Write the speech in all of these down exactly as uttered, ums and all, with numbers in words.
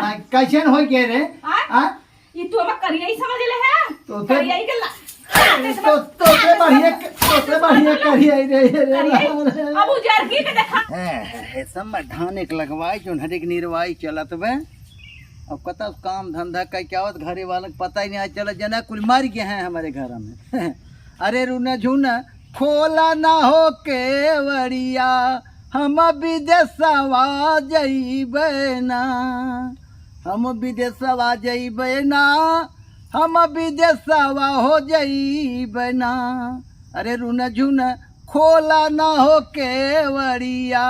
आ, कैसन हो गए रे? आ? आ? ई तू हमें करिया ही समझ ले है? तो ते करिया ही के ला-, तो, तो ते बढ़िया, तो ते बढ़िया करिया ही रे, रे, रे, करिया ही? रे। अब उजर की के देखा। ए, ए, सब में धान एक लगवाई, जोन हर एक निरवाई चलत बे। अब कतौ काम धंधा कइ के आवत, घरे वालन के पता ही नहीं, आज चला जना कुल मर गए हैं हमारे घर में। अरे रुन झुन खोला ना हो केवड़िया, हम विदेशवा जइबे ना, हम विदेशवा जइबे ना, हम विदेशवा हो जइबे ना। अरे रुन झुन खोला ना हो केवड़िया,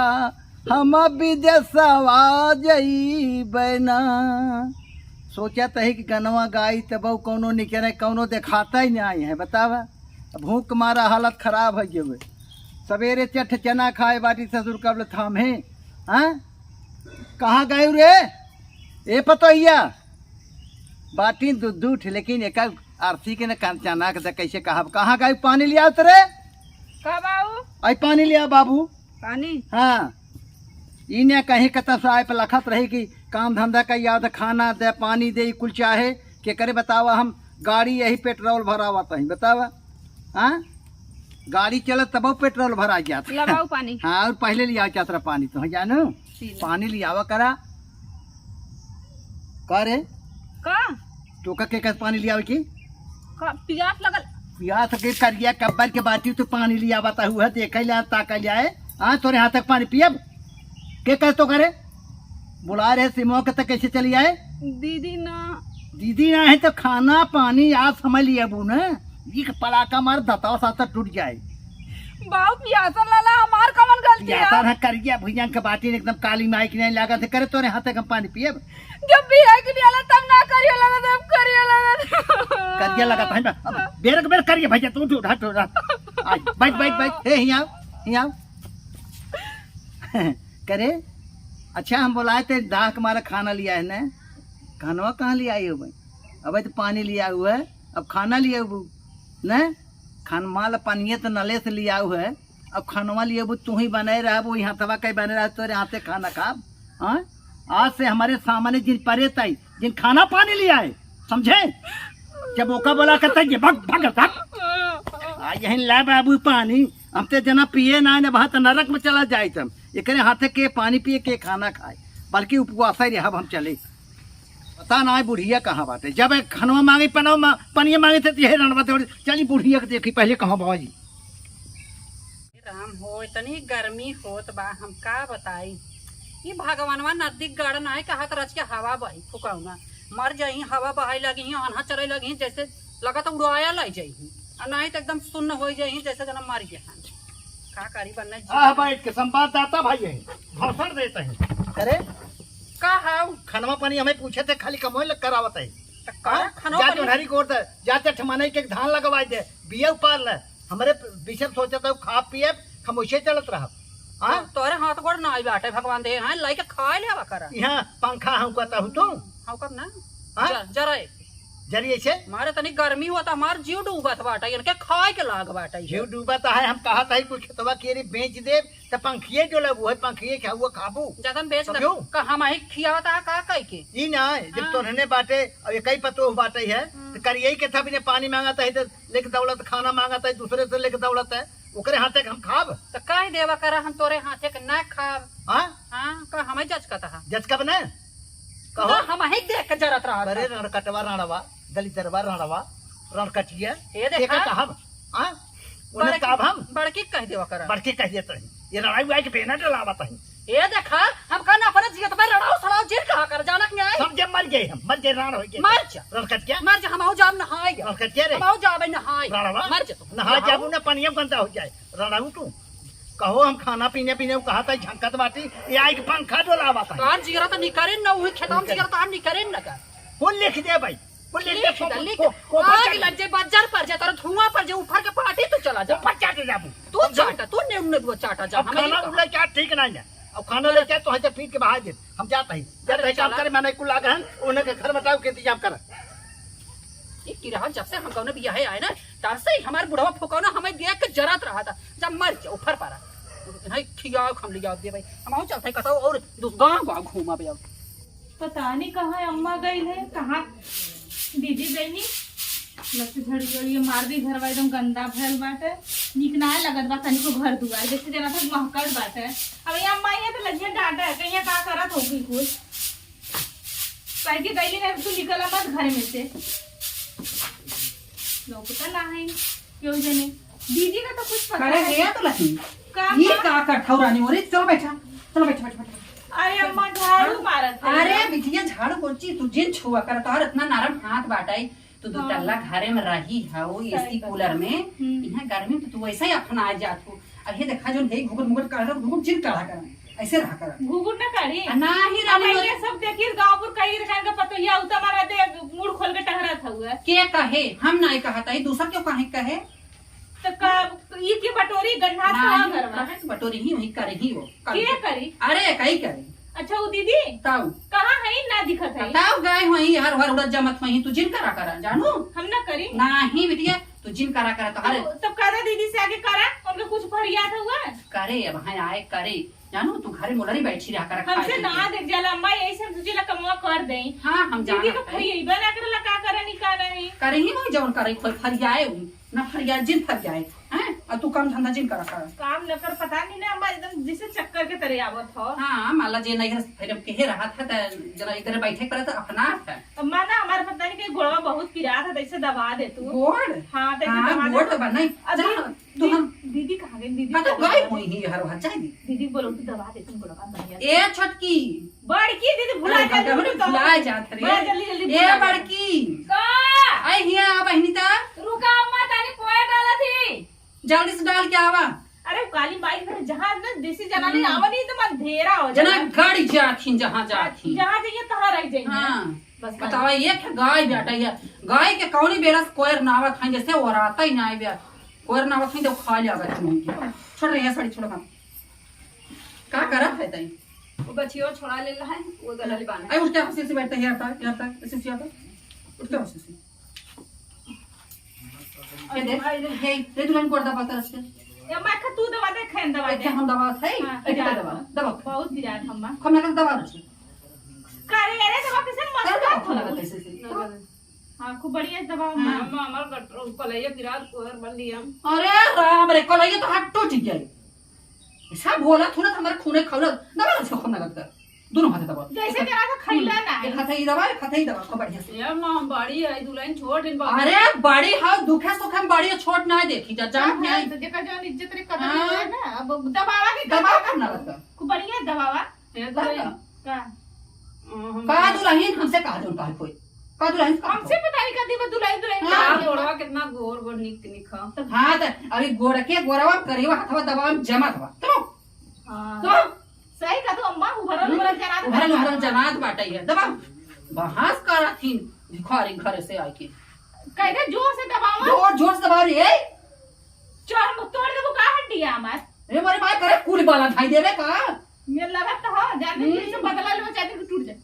हम विदेशवा जइबे ना। सोचत ही कि गनवा गाई तब कौनो निकरे, कौनो देखाता ही नहीं है, बतावा। अब भूख मारा हालत खराब है गए। सवेरे चठ चना खाए बाटी ससुर कब ले थामे, हाँ? कहाँ गए रे? ए पतोहिया, बाटी दू दू ठे, लेकिन एक आरती के न कान चना के द-, कैसे कहब, कहाँ गए पानी ले आओ रे? का बाबू? आई पानी ले आ बाबू। पानी? हाँ। इने कहीं कतब से आए पे लखत रही कि काम धंधा का याद, खाना दे, पानी दे, कुल चाहे के करे बतावा, हम गाड़ी यही पेट्रोल भरावत ही, बतावा। हाँ, गाड़ी चलत तब पेट्रोल भरा जात। लबाऊ पानी। हाँ, और पहले लिया जात रहा पानी, तो जानू, पी ले। पानी लियावा करा। का रे? का? तो का के कस पानी लियावे की? का पियास लगल? पियास के करिया कब्बर के बाटी तो पानी लियावा ता हुआ, देखे ले, ताका ले आए। हाँ, तोरे हाथ तक पानी पियब? के कस तो करे? बुला रहे सिमो के, तो कैसे चली आए? दीदी ना। दीदी ना है तो खाना पानी आज समय लियाबू ना। एक पड़ाका मार, दतावा साथ टूट जाए। बाबू पियासा लाला, हमार कवन गलती है? पियासा ना, करिया भुइयां के बाटी एकदम काली माई की नहीं लागत है। करे तोरे हाथ तक हम पानी पियब? जब भी है कि नहीं आला तब ना करिया लगत, अब करिया लगत। करिया लगत है ना। अब बेर के बेर करिया भैया, तू उठ, उठ, हट, उठ, हट। आ, बैठ, बैठ, बैठ। हे, हियाँ, हियाँ। करे, अच्छा हम बोलाए थे, दाह के मारा खाना लिया है ना, खानवा कहाँ लिया हो भाई? अबे तो पानी लिया हुआ है, अब खाना लिया हुआ ना, खान माल पानिये तो नले से लिया हुआ है, अब खानवा लिया हुआ तू ही बनाए रहा, वो यहाँ तवा कहीं बने रहा, तोरे हाथे खाना खाब। हाँ, आज से हमारे सामने जिन परे ताई, जिन खाना पानी लिया है, समझे? जब ओका बोला करता है, ये भग, भग, भग। आ, यही ला बाबू पानी, हम ते जना पिए ना, ना बात नरक में चला जाए हम। एकरे हाथे के पानी पिए, के खाना खाए, बल्कि उपवास ही रहब हम चले। पता ना है बुढ़िया कहाँ बाटे। जब एक खनवा मांगे, पनवा मा-, पनिया मांगे थे, तो यही रणवा दौड़ चली बुढ़िया के देखी पहले कहाँ बाजी। राम हो, इतनी गर्मी होत बा, हम का बताई। ई भगवानवा नदी गड़ नाय कहत रच के हवा बही फुकौना। मर जाई, हवा बहाई लगी, आन्हा चले लगी, जैसे लगत उड़ाया ले जाई। आ नाहीं तो एकदम सुन्न हो जाई, जैसे जना मर गया हन। का करी बन्ने जी। आह, बैठ के संवाददाता भाई है, भाषण देते हैं। अरे, का हाउ? खनवा पानी हमें पूछे थे, खाली कमोए लग करावत है। तो का हाँ? खनवा जा पानी? जोन्हरी गोड़ दे, जाते ठमाने के धान लगवाई दे, बिया उपार ले। हमरे पीछे सोचत हऊ, खाब पियब, खामोशे चलत रहब। हाँ? तो-, तोहरे हाथ गोड़ नाई बाटे, भगवान दे, हाँ, लाई के खाए लेवा करा। यहाँ पंखा हौंकत हऊ तू? हौंकब ना। हाँ? जर-, जरा एक। जरिए से? मारे तनी गर्मी होता, हमार जीव डूबत बाटे, इनके खाए के लाग बाटे। जीव डूबत है, हम कहत है कुछ खेतवा के रे बेच देब, त पंखिए डोलब, उहे पंखिए के हउआ खाबू। ज्यादा बेच दे। समझू? का हम ही खियावत है, का कह के? ई ना, जब हाँ। तोहने बाटे, अब एक ही पतोह बाटे है, हम्म। तो करिए के था, बिना पानी मांगत है, तो लेके दौड़त, खाना मांगत है, दूसरे से लेके दौड़त है, ओकरे हाथे के हम खाब? तो काहे देवा करा, हम तोरे हाथे के ना खाब। हाँ? हाँ, का हमें जचकत है? जचकब ना? कहो। तो हम ही देख के जरत रहत अरे है। रणकटवा रणवा, दलिदरवा रणवा, रणकटिया, ये देखा? ये का कहब? हाँ? उन्हें बड़की, कहब हम? बड़की कह देवा करा। बड़की कह देत रही। ये रणा हुआ के बेना डलावत है। ए देखा, हम कहना अपने जियत में रड़ाओ सड़ाओ जिन कहा कर, जानत नहीं आई। समझे मर गए हम, मर गए, राण हो गए। मर जा। रड़कट क्या? मर जा, हम आओ जाब नहाए। रड़कट क्या रे? हम आओ जाब नहाए। राणवा? मर जा तू। नहा नहाओ। जाबू ना, पनिया गंदा हो जाए। राणा तू। कहो हम खाना पीने पीने को कहा था, झंकत बाटी, ये आई के पंखा डोलावा था। कान जिगरा तो निकरे न, वही खेताम निकरे। जिगरा तो हम निकरे न का। वो लिख दे भाई। वो ले, ले, लिख दे, लिख। को-, को-, को-, आग लग जाए, बज्जर पर जाए, तोरा धुआं पर जाए, ऊपर के पार्टी तू चला जा। ऊपर चाटे जाबू। तू हम चाटा, तू ने उन्ने दुआ चाटा जा, अब हमें खाना नहीं उल्ला कहा। क्या ठीक नहीं है। अब खाना ले क्या तो हजे पीट के बहा दे। हम जाता ही। जाता अरे ही काम चला। करे, मैंने कुल आगहन, उन्हें के घर में टाव के इंतजाम कर। ये की रहा, जब से हम कौनो बियाहे आए ना, तब से ही हमार बुढ़वा फुकौना हमें देख के जरत रहा था। जब मर जाओ, फर पारा। नहीं खियाओ, हम ले जाओ दे भाई। हम आओ चलते ही कतौ और दू गाँव गाँव घूमा बे आओ। पता नहीं कहाँ अम्मा गइल है, कहाँ दीदी गइनी। लग से झड़ियो ये मार दी, घरवा एकदम गंदा भइल बाटे। नीक ना लगत बा तनिको घर दुआर, जैसे जना था महकल बाटे। अब ये अम्मा ये तो लगिया डांटा है, कहीं का करत होगी कुछ। कह के गइली ना, तू निकला मत घर में से। लौकता ना है क्यों जने। दीदी का तो कुछ पता करे है। गया तो लगी। का ये का? का कर खौरानी हो रे? चलो बैठा, चलो बैठा, बैठा, बैठा। अरे अम्मा झाड़ू मारत है। अरे बिटिया, झाड़ू पोछी तू जिन छुआ कर, तोहर इतना नरम हाथ बाटे। तू दो हाँ। तल्ला घरे में रही है, वो सही एसी बात। कूलर में। हम्म। यहाँ गर्मी में तो तू वैसे ही अफना जात हो। अब ये देखा जो हे घुघुट मुघुट कर रहा, घुघुट जिन काढ़ा कर, ऐसे रहा कर। घुघुट ना काढ़ी। आ, ना ही अब रानी ये सब देखी गाँव पर कई रकम का पतोहिया उता मारा दे, मुड़ खोल के टहरत हुआ। के कहे? हम ना कहा था, ये दूसर क्यों कहे कहे? तो का, ई के बटोरी गन्ना ना कहाँ ही, घर में? कहाँ के बटोरी ही वही करे ही वो। के करी? अरे कई करे। अच्छा वो दीदी ताऊ। कहाँ है? ना दिखत है। ताऊ गए वही हर हर उड़द जमत वही, तू जिन करा करा जानू। हम ना करी। ना ही बिटिया, तू जिन करा करा तो हर तो, तो करा दीदी से आगे करा, उनका कुछ फरियाद हुआ। करे अब हाँ आए करे, जानू तू घरे मोलरी बैठी रहा करा, खाए हमसे पी ना के। देख जाला अम्मा, यही से हम सोचिला कमवा कर दे। हाँ हम दीदी जाना का है। फरियाद ना करला, का करे नहीं का नहीं। करे ही वही जौन करे, कोई फरियाए हूँ ना, फरियाए जिन फरियाए। हैं? और तू काम धंधा जिन करा कर। काम न कर, पता नहीं ना अम्मा, एकदम जैसे चक्कर के तरह आवत हो। हाँ माला जे नहीं है, फिर अब कहे रहा था त जरा इधर बैठे करे तो अपना है। अम्मा ना हमारे पता नहीं कि गोड़वा बहुत पिरात है, तैसे दबा दे तू। गोड़? हाँ, तैसे हाँ, दबा दे गोड़ तू। तो बा नहीं। अब जा, दी-, तू दी-, हम दीदी कहाँ गई? दीदी हाँ, तो कहाँ गई गई? हुई ही हर बात, जाए दी। दीदी बोलो, तू दबा दे तुम गोड़वा बढ़िया से। ए छोटकी। बड़की दीदी भुला अरे, जाती बड़की हूँ तो। भुला जात रे। बड़ा जल्दी, जल्दी ए भुला जाती। बड़की। का? आई हिया आ बहिनी ता। रुका अम्मा, तानी पोया डाला थी। जल्दी से डाल के आवा। अरे काली माई घर जहाँ ना देसी जनानी हम्म। आवा नहीं तो मन धेरा हो जना जाए। गाड़ी जाखिन जहाँ जाखिन। जहाँ जाइए तहाँ रह जाइए। हाँ। बस बतावा, एक ठे गाय बेटा, ये गाय के कौनी बेरा से कोयर नावत हैं, जैसे ओराता ही ना आवे। कोयर नावत हैं, तो खा लिया बच्चे नहीं के। छोड़ रही है साड़ी, छोड़ो मत। का करत है तई? वो बछियो छोड़ा ले रहा है, वो गला ले बांधा। आई उठ के हंसी से बैठते हैं, यार, यार, ऐसे सिया तो। उठ के हंसी से। ये देख, ये, ये दुल्हन को दबा कर रखे। ये मैं खा तू दबा दे, खैन दबा दे। हम दबा है, हाँ, एक दबा, दबा। बहुत गिरा था अम्मा। हम ना दबा रखे। करे, अरे दबा कैसे मस्त कर दबा, बात हो। लगा कैसे से। हाँ, खूब बढ़िया दबा हाँ। अम्मा। अम्मा, हमार कट-, कलैया गिरा, कोहर बन लिया। अरे राम रे, कलैया तो हाथ टूट गया। ऐसा बोला थोड़ा तो हमारे खूने खौला। दबा ना इसको खूब लगत कर। दोनों हाथे दबा। जैसे तेरा तो खैला ना है। एक हाथे ही दबा, एक हाथे ही दबा, खूब बढ़िया से। यार, माँ, हम बड़ी है, दुल्हन छोट है, बाबू। अरे, बड़ी है, दुखे सुखे में बड़ी है, छोट ना है, देखी जा, जान हाँ, नहीं। तो जेकर जौन इज्जत रे कदर हाँ। है ना, अब दबावा के दबा कदर खूब लगत कर। खूब बढ़िया दबावा। हे दुल्हन। का? हम का दुल्हन हमसे कहा जौन कहा कोई? का दुल्हन से कहा हमसे कोई? पता नहीं का दीवा दुल्हन, दुल्हन हाँ। का गोड़वा कितना गोर, गोर निक, निक ह। हाँ, त अभी गोड़ के गोड़वा करीवा हथवा दबावा में जमा दबा। तो? हाँ। तो? सही का तू अम्मा, उभरल, हम्म, उभरल जनात उभरल, बाटे। उभरल जनात बाटे है। दबा। बहस करत ही भिखारी घर से आके। कैसे जोर से दबावा? जोर, जोर से दबा रे। चोर मुँह तोड़ देबू का हड्डिया हमार? ए, मोरे माय, करे कुल बाला खाई देबे का? ये लगत तो हो, जाते हम्म। फिर से बदला लेबो, चाहे तो टूट जाए।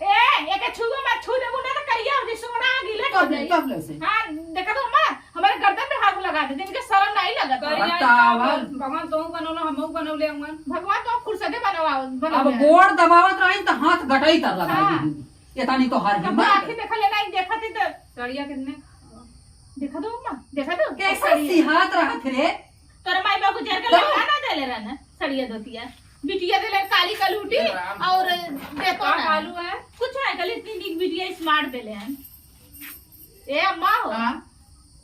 ए, एके छुओ मत, छू देबू ना तो करिया हो जाई, सोना गिले हो तब, जाई। तब ले से। हाँ, देखा तो अम्मा, हमारे गर्दन पे हाथ लगा दे, इनके शर्म नहीं लगत। करिया बतावा। भगवान, भगवान तो बनौला, हमहू बनौले हवन। भगवान तो फुर्सते बनवा, अब बनौले। गोड़ दबावत रही तो हाथ गटाई तर लगा हाँ। दी। ये तानी तो हर अब हिम्मत। आँखें देखा लेना, ही देखा थी तो। सड़िया कितने? देखा दो अम्मा, देखा दो। कैसा सड़िया। सिहात रहत रे? तोर माई बाबू जर के तो लगा ना देले रहना, सड़िया धोतिया। बिटिया देले काली कलूटी हे राम। और देखो का ना। कालू है? कुछ है, कल इतनी नीक बिटिया smart देले हैं। ए अम्मा हो। हाँ।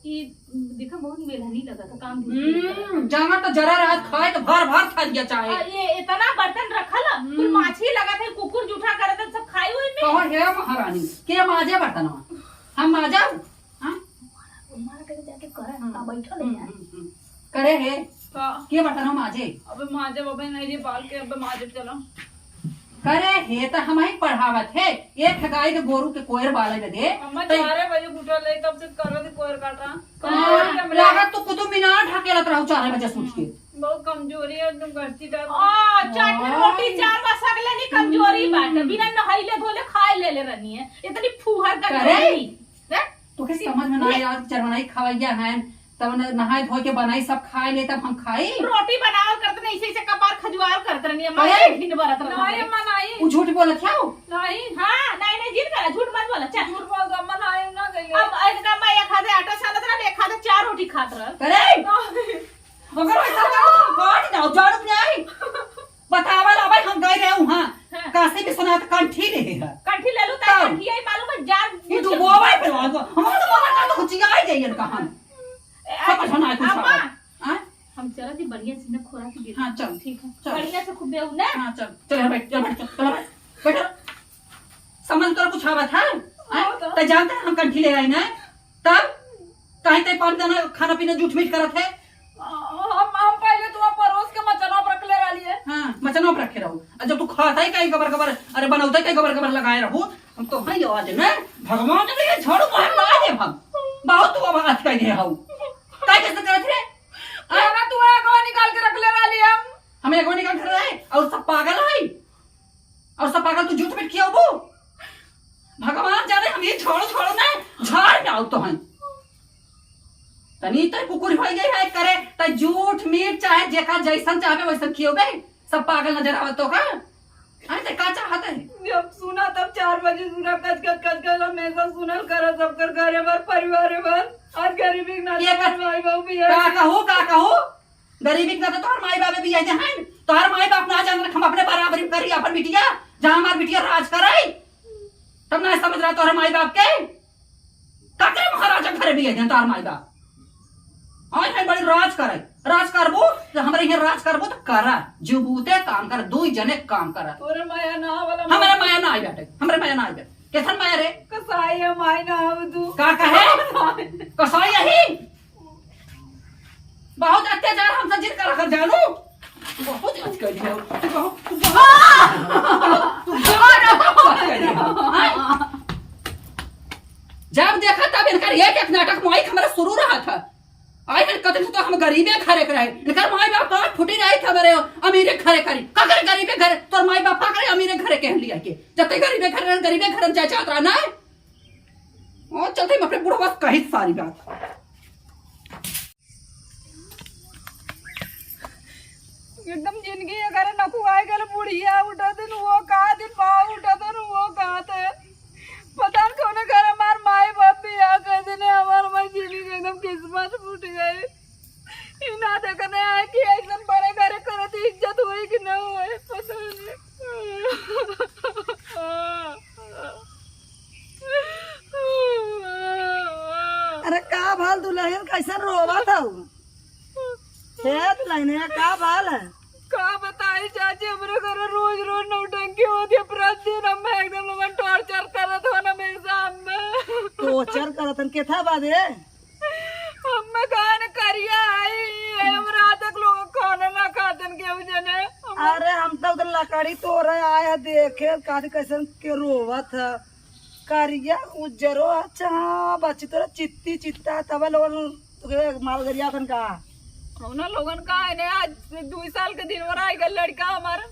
ई देखा बहुत मेलहनी लगा था, काम भी हम्म, जाना तो जरा रात खाए तो भर भर खा लिया चाहे। आ, ये इतना बर्तन रखल, हम्म। कुल माछी लगा था, कुकुर जूठा करत है, सब खाई हुई में। कहो हे महारानी, के माजे बर्तनवा? हम माजा? हाँ? मार के जाके करे, हम्म। का बैठल हम्म, है? हम्म, हम्म। करे है? का? के बर्तनवा माजे? अबे माजे, अबे नहीं रे, बाल के, अबे माजे चलो। करे हे त हम ही पढ़ावत है, एक गाय के गोरू के कोयर बाले में दे। अम्मा, तै- चारे बजे उठल है, तब से करत है कोयर काटा। हाँ, लागत तो कुतुब मीनार ढकेलत रहू चारे बजे से उठ के। बहुत कमजोरी है, एकदम घरची टाइप। आ, चार ठे हाँ। रोटी, चार बस अगले नहीं कमजोरी बात है, बिना नहाइले धोले खाए ले ले रहनी है, इतनी फूहर का करे। डोरी। हैं? तोके समझ में ना आया, चरमनाई खवैया है, तब न-, नहाए धोए के बनाई, सब खाए ले, तब हम खाई। रोटी बनावल करत नहीं, इसे, इसे कपार खजुआल करत रहनी, अम्मा, अरे! ये घिन बरत रहनी। नहीं, अम्मा, नहीं। उ झूठ बोलत है उ? नहीं। हाँ, नहीं, नहीं, जिन करा, झूठ मत बोला, चल। झूठ बोल दो, अम्मा, नहीं, ना गई। अब एक अम्मा एक हाथे आटा सानत रहनी, एक हाथे चार रोटी खात रह। अरे! नहीं। अगर वैसा करो तो हम काट ना, जाड़ू नहीं आई। बतावल अबे हम गए रहे वहाँ। हाँ। काशी विश्वनाथ कंठी रहे है। कंठी ले लू, ताई तब। कंठी आई मालूम है, जार ये तो बोवा पे लगा दो। हम तो बोवा का तो कुछ आई जाइए कहाँ। ए, सब अच्छा, सुना कुछ अम्मा, आवा। हाँ? हम चला थी बढ़िया से न खोरा के दे हाँ, दे। चल। ठीक है। चल। बढ़िया से खूब बेऊ ना। हाँ, चल। चल, बैठ, चल, बैठ, चल, चल, बैठ। बैठ। समझ कर कुछ आवत है? हाँ, हाँ? तो। तो जानते हैं हम कंठी ले आई ना? तब? काहे ते पाँच जना खाना पीना जूठ मीठ करत है? हम, हम पहले तुम्हार परोस के मचनवा पर रख ले रहली है। हाँ, मचनवा पर रखे रहू। और जब तू खाता ही कहीं गबर गबर, अरे बनौते कहीं गबर गबर लगाए रहू, हम तो भाई आज ना भगवान ने ये झाड़ू मार ना दे हम। बहुत तू अब आज कह दे हऊ। काहे कैसे करत रे? अरे तू एगो निकाल के रख ले रहली हम। हम एगो निकाल के रहे और सब पागल है। और सब पागल तू जूठ मीठ खियाबू। भगवान जाने हम ये छोड़ो, छोड़ो ना, झाड़ में आओ तो हैं। तनी तो कुकुर हो गई है करे, तो जूठ मीठ चाहे जेका जैसन चाहे वैसन खियोबे, सब पागल नजर आवत तो का? अरे ते का चाहत है? जब सुना तब चार बजे सुना, कच कच कच कच, हमेशा सुनल करा सबकर घरे भर, परिवारे भर। आज गरीबी के नाते ये का, हमार माई बाबू भी है। का कहू, का कहू? गरीबी के नाते तोहर माई बाप भी ऐसे हैं। तोहर माई बाप ना जान हम अपने बराबरी करी अपन बिटिया, जहाँ हमार बिटिया राज करे, तब ना समझ रहा तोहर माई बाप के। काकरे महाराजा घरे भी ऐसे तोहर माई बाप। आए हैं बड़ी राज करे, राज करबो तो हमरे यहाँ राज करबो तो करा, जो बूते काम कर, दो ही जने काम करा। तोरे माया ना वाला हमरे माया ना आई बेटे, हमरे माया ना आई बेटे। कैसन माया रे? कसाई है माई ना हो तू। का कहे? कसाई यही? बहुत अत्याचार हमसे जिन कर रखल जानू। बहुत अत्याचार है। तू बहुत, तू बहुत, तू बहुत अत्याचार है। हाँ? जब देखा तब इनकर एक एक नाटक माई के हमारा शुरू रहा था। आई है कतन तो हम गरीबे घरे के रहे। इनकर माई बाप बहुत फुटी रही था मेरे अमीरे घरे करी। का करे गरीबे घरे? तोर माई बाप का करे अमीरे घरे के लिया के? जब तक गरीबे घरे, गरीबे घर में जाए चाहत रहा ना। और चलते हम अपने बुढ़वा से कही सारी बात। एकदम जिंदगी अगर नकुआए गल, बुढ़िया उठत न वो का दिन, बाऊ उठत न वो का दिन। पता न कौन घर हमार माई बाप भी आ कर दिन हमार माई जिंदगी के एकदम किस्मत फूट गई। ई ना देखने आए कि एकदम बड़े घरे करत इज्जत होई कि ना होई, पता नहीं। अरे का भल दुलहिन, कैसन रोवत हऊ? हे दुलहिनिया, का भल है? का बताई चाची, हमरे घरे रोज रोज नौटंकी होती है, प्रतिदिन हमें एकदम लोगन टॉर्चर करत हो ना मेरे सामने। टॉर्चर करत हन, केथा बादे? हमें कहा न करिया आई, ये हम रात तक लोग खाना ना खातन केहू जने। अरे हम तो उधर लकड़ी तोड़े आए हैं, देखे काफी कैसन के रोवत है। करिया उज्जरो, अच्छा, हाँ, बच्ची तोरा चित्ती चित्ता, तब लोगन तुके माल गरिया थन का? कौना लोगन का है ने, आज दुई साल के दिन हो रहा है, लड़का हमारा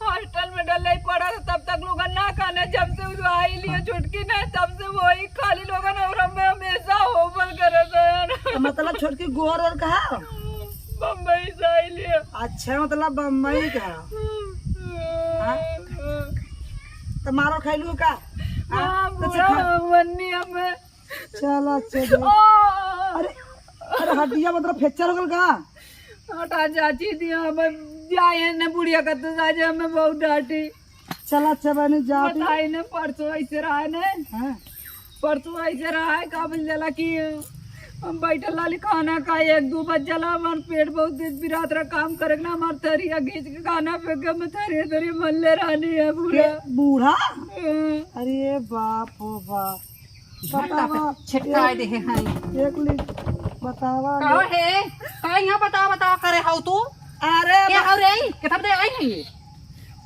हॉस्टल में डले पड़ा था, तब तक लोगन ना खाने, जब से वो आई लियो छुटकी ना, तब से वही खाली लोगन और हमें हमेशा होबल करत है। तो मतलब छोटकी गोर और कहा? बम्बई से आई लियो। अच्छा, मतलब बम्बई का। हाँ? तो मारो खैलू का? हाँ, हाँ, तो पूरा चिखा- वन्नी हमें चल, अच्छा, दे। ओ! अरे, अरे, हड्डिया मतलब फ्रैक्चर हो गल का? हटा चाची दिया, अब जाए ने बुढ़िया का तो साजे हमें बहुत डांटी। चल, अच्छा, बहनी, जा दी। बताई ने, परसों ऐसे रहा ने। हाँ। परसों ऐसे रहा है, का बोल जाला कि हम बैठल रहली खाना खाए, एक दो बज जाला, हमार पेट बहुत तेज पिरात रहा, काम करे के ना, हमार थरिया खींच के खाना फेंके, हमें थरिया थरिया मल्ले रहनी है बूढ़ा। के बूढ़ा? हाँ। अरे बाप हो बाप। झट्टा पे बतावा, छिटकाए एक, देहे हैं। एक ली-, बतावा कहो ले। हे, का यहाँ बतावा, बतावा करे हऊ तू? अरे के बा- हऊ रे? कितना बजे आई है ये?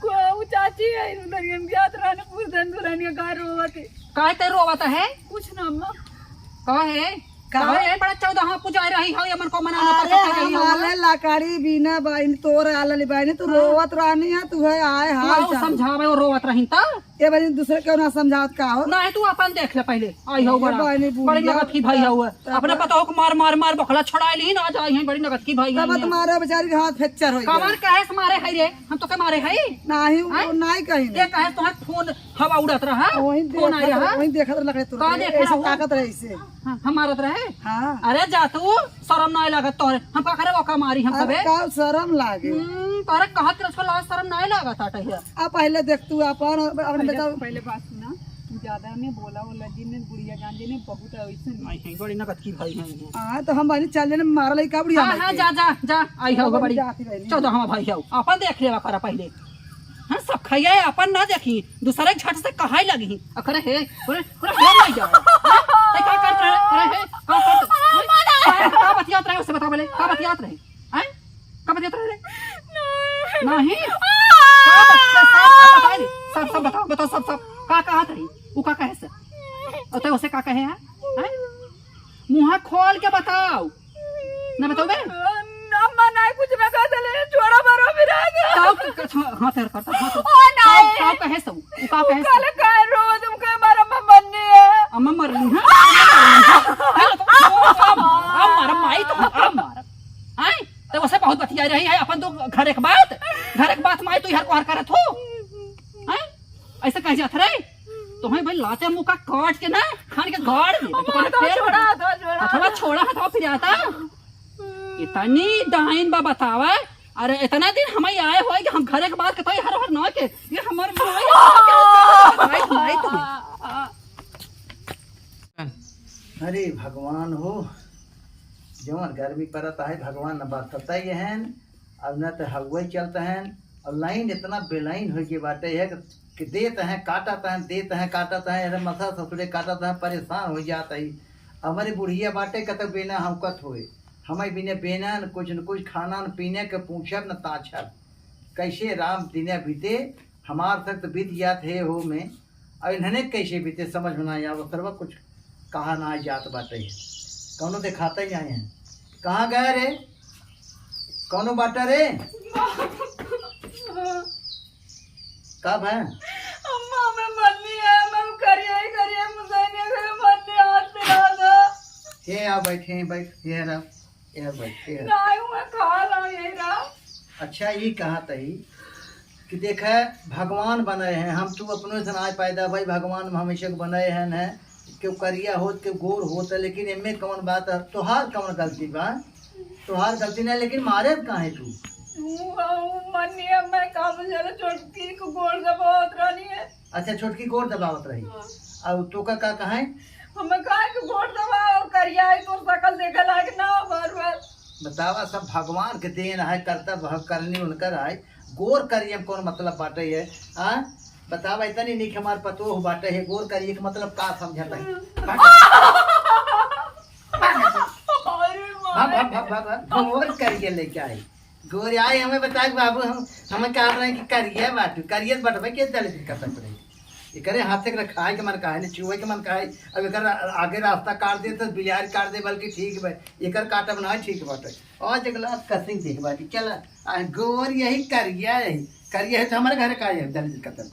को, उ चाची है, उधर हम जात रहने, पूछन दुल्हनिया का रोवत है। काहे ते रोवत है? कुछ ना अम्मा। कहो हे, कहो। कहो हे, बड़ा चौदह हाँ पुजाई रही हो, ये मन को मना ना अरे पता हम रही हो। आले लकड़ी बिना बहन, तोर आले बहन, तू हाँ। रोवत रहनी है, तू है आए तू हाल आओ चाल। समझावे, वो रोवत रही त। ए बहिनी, दूसरे केहू ना समझावत का हो? नाही, तू अपन देख ले पहिले। आई हो ए बड़ा, बहिनी, बड़ी बुढ़िया नगद की भाई हो। तब अपने पतोह को मार, मार, मार बखला छोड़ाई ली ना, जाई हैं बड़ी नगद की भाई तब हैं। तुम्हारा बेचारी के हाथ फ्रैक्चर हो गया। कमर कहे से मारे है रे? हम तो के मारे है? नाही, वो हैं? नाही कहीं ये ना। कहे तो फोन हवा उड़त रहा? वहीं फोन देखत आया रहा, रहा? वहीं देखत रहा, लकड़े तोड़ का के। देख ऐसे रहा? ताकत रहे इसे। हाँ, हम मारत रहे? हाँ। अरे जा तू, शरम नाही लागत तोरे। हम का करे ओका मारी हम अब तबे? का शरम लागे? हम्म, तोरे कहत के उसको लाज शरम नाही लागत आटे है। आ पहिले देख तू अपन, अपने पहिले, बेटा। पहिले बात सुना, तू ज्यादा ने बोला, वो लगी ने बुढ़िया जान जे ने बहुत ऐसे नहीं। नहीं, नहीं, बड़ी नगद की भाई हैं ये। हाँ, तो हम बहिनी चल जेने मारा लई का बुढ़िया हाँ, माई हाँ, के। जा, जा, जा, आई हो बड़ी बड़ी। जाती बहिनी। चौदह हम भाई हो, अपन देख लेवा करा पहिले। हाँ, सब खइया है, अपन ना देखी, दूसरे झट से कहाई लगी। अ, करे हे, करे, करे हे नहीं जा। हाँ? ते का करत रहे? करे हे, का करत रहे? हाँ? का, का बतियात रहे उससे बता बोले, का बतियात रहे? हैं? का बतियात रहे रे? नहीं। का बत-, सब, सब बताए रे। सब, सब बताओ, बताओ, सब, सब। का कहत रही? उ का कहे से? अउ ते उसे का कहे है? हैं? मुँह खोल के बताओ। ना बताओ बे? अम्मा नाही कुछ ना कह देले, छोड़ा मारो मेरा। ताऊ क-, क-, हाँ, हाँ, तेरे करता, हाँ, तेरे। ओ, नाही। ताऊ, ताऊ कहे सो, उ का कहे सो? काले का रोज हमके मारा अम्मा मरनी है। अम्मा मरनी है? अम्मा मरनी है? अरे, तो, अम्मा, अम्मा, मारा, माई तो, अम्मा, मारा। आय, तो उसे बहुत बतिया रही है, अपन तो घर एक बात, घर एक बात, माई तो हर को हर करत हो। आय, ऐसे कह जात रहे। तो हम भाई लाते मुका काट के ना, खान के गाड़ दे। तो हमारा तो फेर छोड़ा, बता। तो छोड़ा। हथवा छोड़ा, हथवा फिर आता। इतनी डाइन बा बतावा। अरे इतना दिन हम ही आए होए कि हम घरे के बात कतई हर हर ना के। ये हमार माई, माई, माई तो। अरे भगवान हो, जवन गर्मी परत आहे भगवान न बरसतई हन, अब न त हवा चलत हन, और लाइन इतना बेलाइन होइ गई बाटे है कि, कि देत हैं काटत हैं, देत हैं काटत हैं, अरे मसा ससुरे काटत हैं, परेशान होइ जात है। हमरे बुढ़िया बाटे कतौ बेना हौकत होए, हमें बिने बेना न कुछ न कुछ खाना न पीने के पूछब न ताछब। कैसे राम दिने बीते, हमार तक तो बीत जात है हो में, अब इन्हने कैसे बीते समझ में ना आवत, सरवा कुछ कहा ना जात बाटे। कौनो देखाता ही नहीं है। कहाँ गए रे? कौनो बाटा रे? का भय? अम्मा, मैं मरनी है, मैं करिया ही करिया, मुझे नहीं करे मरनी, हाथ पे रह गया। ये आ बैठ, ये बैठ, ये रहा। ए भाई, ए। नाही, हुआ खा ला, ये रहा। अच्छा, ई कहा तई कि देखे, भगवान बनाए हैं, हम तू अपने से ना पैदा भाई, भगवान में हमेशा के बनाए हैं, न केहू करिया होत, केहू गोर होत, लेकिन एमे कौन बात है? तोहार कौन गलती बा? तोहार गलती ना, लेकिन मारे काहे तू? ऊ, ऊ मनिया, मैं का बुझल, छोटकी को गोड़ दबावत रहनी है। अच्छा, छोटकी गोड़ दबावत रही। हाँ। और तोका का कहे? हमें कहा कि गोड़ दबा और करिया है, तोर शकल देखे लायक ना हो बार बार। बतावा, सब भगवान के देन है, करतब है, करनी उनकर है। गोर करिए में कौन मतलब बाटे है? हाँ, बतावा, इतनी नीक हमार पतोह बाटे है, गोर करिए के मतलब का समझत है? अरे भाग, भाग, माय। भाग, भाग, भाग, भाग। गोर करिए लेके आई। गोर आई, हमें बता के बाबू, हम, हमें कहा रहे कि करिए बाटू, करिए बटवे के दलित कसक रही। एकरे हाथे के खाए के मन काहे, न छुए के मन काहे। अब एकर आगे रास्ता काट दे तो बिलार काट दे, बल्कि ठीक बा, एकर काटब ना ठीक बाटे। और जगला कसिंग देख बाटी, चला, आ गोर यही करिया है, करिया है तो हमारे घर का है, दलित कसक।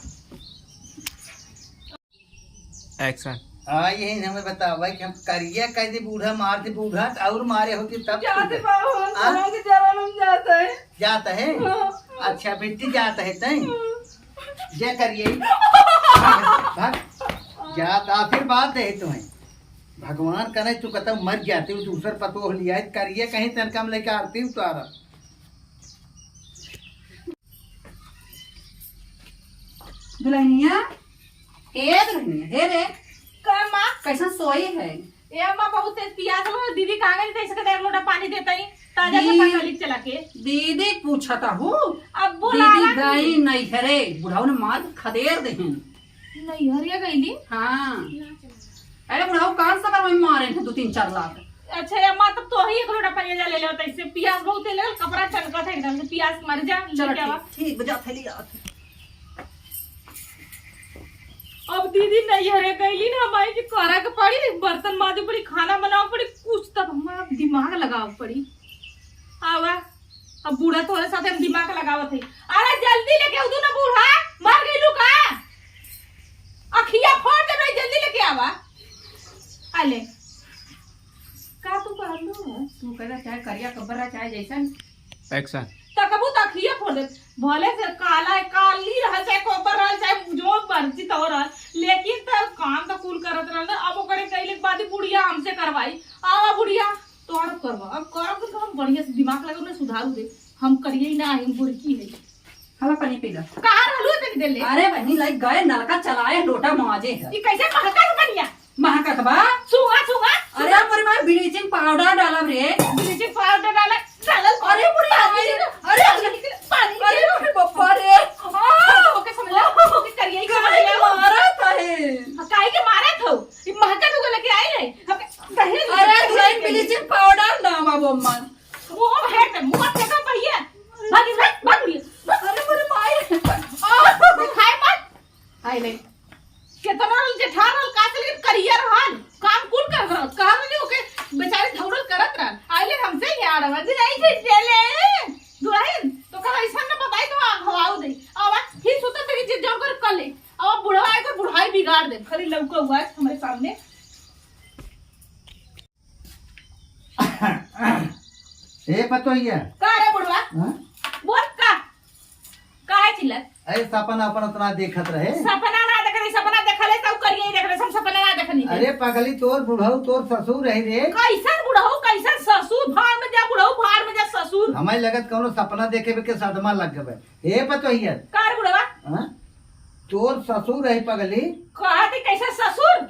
Action। हाँ, यही हमें बतावा कि हम करिया कह दे बूढ़ा, मार दे बूढ़ा, तो और मारे होती तब जाते ठीक है। बाबू, हम हाँ? सरों के जवान हम जाते हैं। जाता है? हाँ। अच्छा, बेटी जाता है तैं? हाँ। जा करिए। भाग, भाग। जाता, आशीर्वाद दे तुम्हें। भगवान करे तू कतौ मर जाते हो, दूसर पतोह लिया है, करिए कहीं तनका में लेके आरती उतारा। दुल्हनिया, ए दुल्हनिया, हे रे। का माँ? कैसन सोई है? ए अम्मा, बहुत तेज पियास लगल, दीदी कहाँ गई? तैसे के एक लोटा पानी देता ही, ताजा से दी-, पका ली चला के। दीदी पूछता हूँ। अब बोला दीदी गई नहीं है रे, बुढ़ाऊ ने मार के खदेड़ देहन। नैहरिया गईली? हाँ। अरे बुढ़ऊ, कान सबर में मारे हैं दो तीन चार लात। अच्छा, ये माँ, तब तो ही एक लोटा पानी जा ले लो, तैसे पियास बहुत तेज लगल, कपड़ा टनकत है एकदम से, पियास मर जा, चलो लेके आवा। ठीक, ठीक, बजा थैली आवा। अब दीदी नैहरे गईली ना, माई के करे के पड़ी, बर्तन माजे पड़ी, खाना बनावे पड़ी, कुछ तब हमारा दिमाग लगावे पड़ी। आवा। अब बूढ़ा तोरे साथे हम दिमाग लगावत है। अरे जल्दी लेके उदू ना बूढ़ा, मर गईलू का? ले। का तू कहलू? तू कहला चाहे करिया कब्बर रहा, चाहे जैसन। एक्शन। तकबू त अखिया फोड़ दे। भले से काला है, काली रहा, चाहे कब्बर रहा, चाहे जो मर्जी तो रहा, लेकिन त काम त कुल करत रहल। अब ओकरे कइले के बाद ही बुढ़िया हमसे करवाई। आवा बुढ़िया, तोहर करवा। अब करब तो हम बढ़िया से दिमाग लगा, उन्हें सुधारू दे। हम करिए ही ना, हम बुढ़की है। हला पानी पी ला। कहाँ रहलू इतनी देर ले? अरे बहिनी, लाइक गए नलका चलाए, लोटा माजे है। ई कैसे महकत बनिया? महकत बा? सुआ, सुआ, अरे सुआ। मोरे माई, bleaching powder डालब रे। Bleaching powder डाला, डालल। अरे मोरे आदमी, अरे, पानी निकले, पानी अरे निकले। मोरे बप्पा रे। आ, ओके समझ ला, ओके करिए, काहे समझ ला। मारत है? हाँ, काहे के मारत हो? ई महकत हो लेके आई नहीं। हम दहेज अरे लेके दुल्हन आई। Bleaching powder ना बाबू अम्मा। मुंह फेर दे, मुंह फेंका पहिए। भाग, भाग, भाग, भाग। अरे मोरे माई। आ, खाए मत। आइले। केतना रहल जेठान रहल, का से लेकिन करिया रहल। काम कुल करत रहल। कहा रहली ओके बेचारी धौरल करत रहल। आइले हमसे यार, आवाज नहीं थे चले। दुराइन, तो कहा ऐसा ना बताई तो आग हवाऊ दे। अब फिर सुतत रही जे जोर कर कर ले। अब बुढ़वा आए तो बुढ़ाई बिगाड़ दे। खाली लौका हुआ है हमारे सामने। ए पतोहिया। का रे बुढ़वा? हाँ? बोल का? काहे चिल्लत? अरे सपना अपन उतना देखत रहे। सपना ना देख रही, सपना देखले तब करिए ही देख रहे, हम सपना ना देखनी। अरे पगली, तोर बुढ़ऊ तोर ससुर रही रे। कैसन बुढ़ऊ, कैसन ससुर? भाड़ में जा बुढ़ऊ, भाड़ में जा ससुर। हमें लगत कौनो सपना देखे के सदमा लग गए। ए पतोहिया। का रे बुढ़वा? हाँ? तोर ससुर रही पगली। कहा थे कैसे ससुर?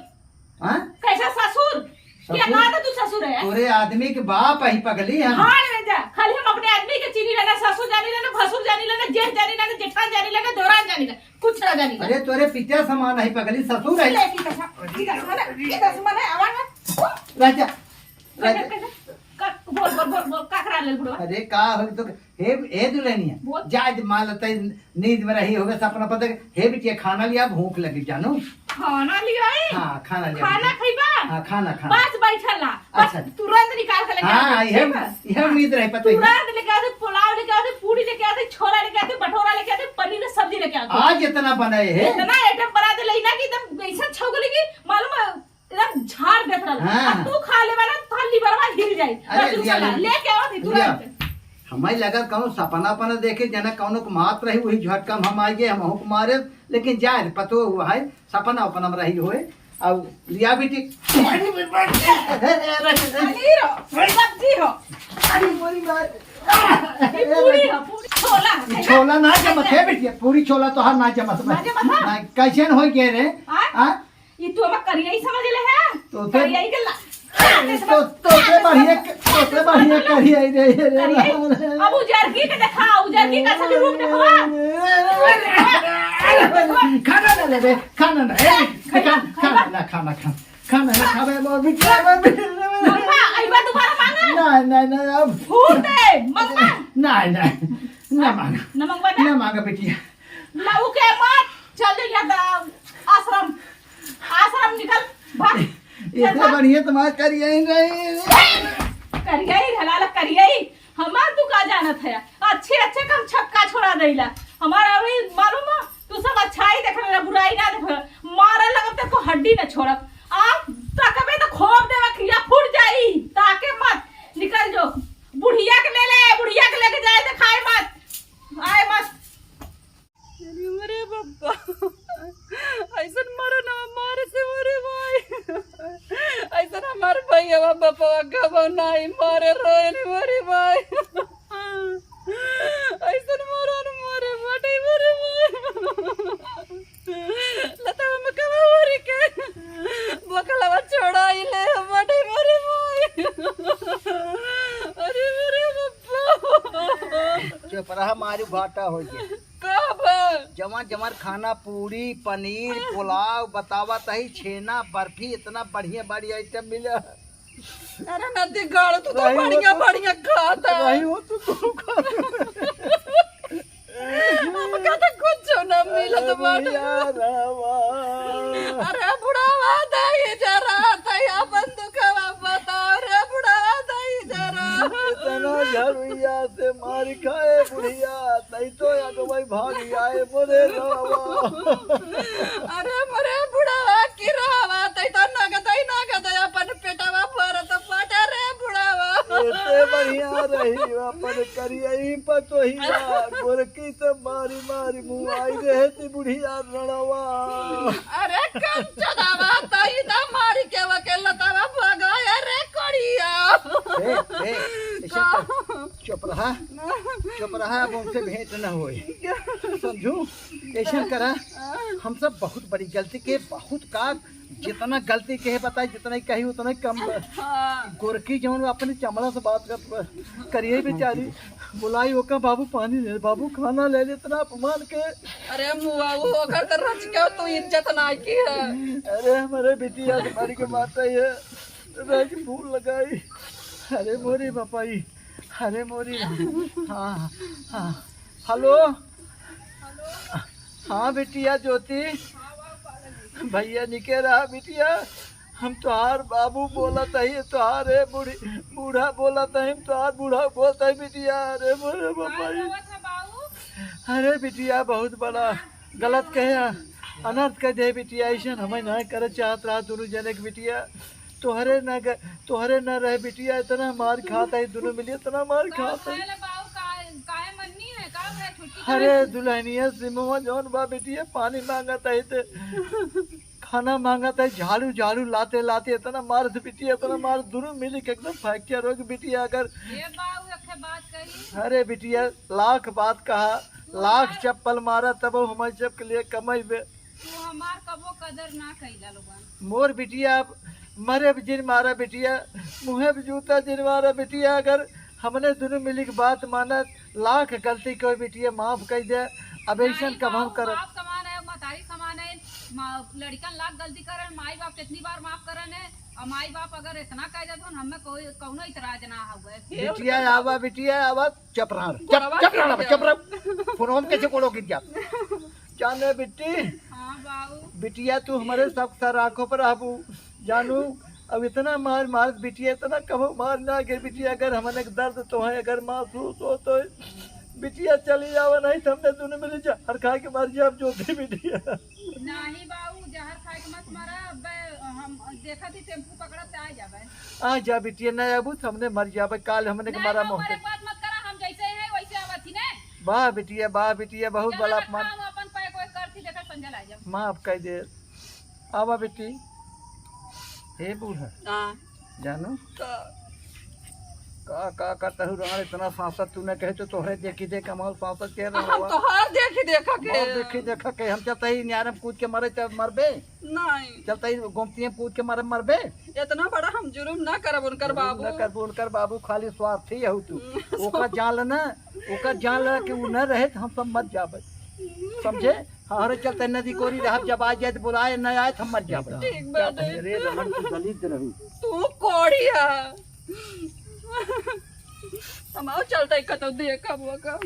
हाँ? कैसा ससुर? ससुर? क्या कहा था तू ससुर है? तोरे आदमी के बाप है पगली हम। भाड़ में जा, खाली हम अपने आदमी के चीनी लेना, ससुर जानी लेना, भसुर जानी लेना, जेठ जानी लेना, जेठान जानी लेना, देवरान जानी लेना, कुछ ना जानी लेना। अरे तोरे पिता समान है पगली, ससुर है। ले, ये दस मन है, ये दस मन है, आवा ना। राजा, राजा। का, बोल, बोल, बोल, बोल, का करा ले बुढ़वा? अरे का हो तो हे, हे दुल्हनिया, बोल। जाए दे, मान लेते नींद में रही होगे, सपना पता है। हे बिटिया, खाना लिया, भूख लगी जानू। खाना लिया है? हाँ, खाना लिया। खाना खइबा? हाँ, खाना, खाना। बस बैठल ना। बस अच्छा। तुरंत निकाल के लेके आ, हाँ, ठीक है? यह उम्मीद रहे, पता है। तुरंत लेके आते, पुलाव लेके आते, पूरी लेके आते, छोला लेके आते, भटूरा लेके आते, पनीर की सब्जी लेके आते। आज इतना बनाए है। इतना आइटम बना दे लेना कि एकदम ऐसा छौंक लेगी, मालूम है? एकदम झाड़ देत रहल। हाँ। अब तू खा लेबा ना, तोहार लिवरवा हिल जाई। अरे, बस लिया, रुका ना, लिया। लेके आओ थी तुरंत। लिया। हमारी लगा कौनो सपना पना देखे, जना कौनो को मात रही, वही झटका में हम आइए, हम हुक मारे, लेकिन जाए, पतो हुआ है, सपना उपना में रही होए। अब लिया बेटी। अरे, अरे, अरे, अरे। अरे रो, सब्जी हो। अरे, मोरी मार। ये पूरी हो, पूरी छोला। ये छोला ना जमत है बेटी, पूरी छोला तोहार ना जमत है। ना जमत है? ना, कैसे न होई गए रे? हाँ? हाँ? ई तू हमें करिया ही समझ ले है? तो से, करिया ही के ला-, तो, तो से बढ़िया, तो से बढ़िया करिया ही दे, दे, दे। करिया ही? अब उजरकी के देखा, उजरकी का असली रूप देखवा। खाना ना ले बे, खाना ना, ए, खा, खा, खा, खा। खाना ना, खाना, खाना, खाना ना खावे, मोर बिटिया, मोर बिटिया। मम्मा, अइबा दोबारा मांगा? ना, ना, ना, अब। फूट दे, मम्मा। ना, ना, ना मांगा। ना मांगबा ना? ना मांगा बिटिया। लऊ के मत, चल जइया द-, आश्रम, आश्रम निकल, भाग। इतना चल, भाग। बढ़िया तुम्हारा करिया ही नहीं। करिया ही, हलाल करिया ही। हमार तू का जानत है? अच्छे, अच्छे काम छक्का छोड़ा देला। हमारा अभी मालूम है, तू सब अच्छाई देख रहा, बुराई ना देख रहा। मारे लगब ते को हड्डी न छोड़ब। आ, तकबे तो खोप देवा, खिया फूट जाई। ताके मत, निकल जो। बुढ़िया के ले ले, बुढ़िया के लेके जाए, देखाए मत, आए मत। अरे, अरे बप्पा, ऐसन मरो ना, मारे से मरे भाई, ऐसन हमार भैया बप्पा कबो नहीं मारे, रोए नहीं मरे भाई, ऐसन मरो न मरे, बटे मरे भाई। लता हम कबो मरे के, बकलवा छोड़ाई ले, बटे मरे भाई। अरे, अरे बप्पा। चुप रहा, मारू घाटा हो गया। का बा? जवन जवन खाना, पूरी, पनीर, पुलाव, बतावा तही, छेना, बर्फी, इतना बढ़िया बढ़िया आइटम मिला। अरे नदी गाड़, तू तो रही हो बढ़िया तो, बढ़िया खाता। रही हो तो तू खा। हमका तो कुछ ना मिलत अरे बाटे। बुढ़िया रावा। अरे बुढ़ावा दाई जरा, तई अपन दुखवा बताओ रे बुढ़ावा दाई जरा। इतना झड़ुइया से मार खाए बुढ़िया, तई तो अगवई भाग आए मोरे रावा। अरे मोरे बुढ़ावा की रावा, तई तो नगदई नगद अपन अरे कम चलावा, तई ना मारी के वके लतावा भगा, अरे कोड़िया। ए, ए, ऐसे कर, चुप रहा, चुप रहा, अब उनसे भेंट न होए, समझू? ऐसे करा, हम सब बहुत बड़ी गलती के, बहुत का, जितना गलती के है बताई, जितना ही कही उतना ही कम। हाँ। गोरकी जौन अपने चमड़ा से बात कर, करिए बेचारी, बुलाई ओका, "बाबू पानी ले, बाबू खाना ले ले, इतना अपमान के।" अरे मुआ, वो ओकर तो रच के तू इज्जत ना की है। अरे हमारे बिटिया से मारी के मारता है, रच फूल लगाई। अरे मोरी बापाई, अरे मोरी। हाँ, हाँ। हेलो। हाँ बिटिया ज्योति, भैया निके रहा बिटिया, हम तोहार बाबू बोलत हई, तोहार ए बूढ़ी, बूढ़ा बोलत हई, हम तोहार बूढ़ा बोलत हई बिटिया। अरे मोरे बाबा रे। अरे बिटिया बहुत बड़ा गलत कहे, अनर्थ कह दे बिटिया, ऐसन हमें ना करे चाहत रहा दोनों जने के बिटिया। तोहरे ना ग-, तोहरे ना रहे बिटिया, इतना मार खात है दोनों मिली, इतना मार खात है। काहे ले बाऊ, काहे, काहे मन्नी है, का हो गया छुट्टी अरे काहे? दुल्हनिया सिमवा जौन बा बिटिया, पानी मांगत है ते खाना मांगत है, झाड़ू, झाड़ू लाते, लाते इतना मार दे बिटिया, इतना मार, दोनों मिली के एकदम fracture हो गई बिटिया। अगर ए बाऊ, एक ठे बात कही। अरे बिटिया, लाख बात कहा, तू लाख हमार चप्पल मारा, तब हमारे सबके लिए कमाई बे। तू हमार कबो कदर ना कइला लोगन। मोर बिटिया, मरे भी जिन मारा बिटिया, मुँहे भी जूता जिन मारा बिटिया, अगर हमने दुनू मिली के बात मानत, लाख गलती कोई बिटिया माफ कइ दे। अब ऐसन नहीं कब हम बाबू, करब? बाप समान है, मतारी समान है, मा-, लड़िकन लाख गलती करन, माई बाप कितनी बार माफ करन है, और माई बाप अगर इतना कह देत हन, हमें कोई, कौनो इतराज ना हुए। बिटिया आवा, बिटिया आवा, चप रहा, चप, गोड़वा चप रहा, गिर चप रहा। फोन कैसे कोड़ो गिर जा? जाने बिट्टी, हाँ बाबू। बिटिया तू हमारे सब सर आँखों पर रहबू, जानू। अब इतना मार मार बिटिया, इतना कबो मार ना गिर बिटिया। अगर हमने के दर्द तो है, अगर महसूस हो तो बिटिया चली जावा, नहीं तो हमने दोनों मिली जहर खा के मर जाब ज्योति बिटिया। नहीं बाबू, जहर खाए के मत मरा। अब हम देखा थी टेम्पू पकड़त आ जाबे। आ जा बिटिया, नहीं आबू तो हमने मर जाबे, काल हमने के नहीं मारा बाबू, मोह अरे के। बात मत करा, हम जैसे हैं वैसे आवत ही ने। वाह बिटिया, वाह बिटिया, बहुत चला बड़ा रखा, अपमान। हम अपन पैक वैक करती, देखा संजय आ जाओ। माफ कर दे। आवा बेटी। हे बूढ़ा। हाँ। जानू? का? का, का करता हूँ राण, इतना सांसत तूने कहे तो तोहरे देखी देख हमार सांसत के हम रहा। तोहार देखी देखा के। बहुत देखी देखा के, हम चलता ही न्यारम कूद के मरे, चल मरबे। नहीं। चलता ही गोमतिये कूद के मरे, मरबे। इतना बड़ा हम जुर्म ना करब उनकर जुर्म बाबू। ना करब उनकर बाबू, खाली स्वार्थी हऊ तू। हम्म। ओकर जान लेना, ओकर जान लेना कि उ न रहे तो हम सब मर जाबे। समझे? हमारे चलते नदी कोरी रहब, जब आ जाए तो बुलाए, न आए तो हम मर जाबे। ठीक बात है। रे रमन, तू दलित रहू। तू कोढ़िया। हमारे चलते कतौ देखब ओकर।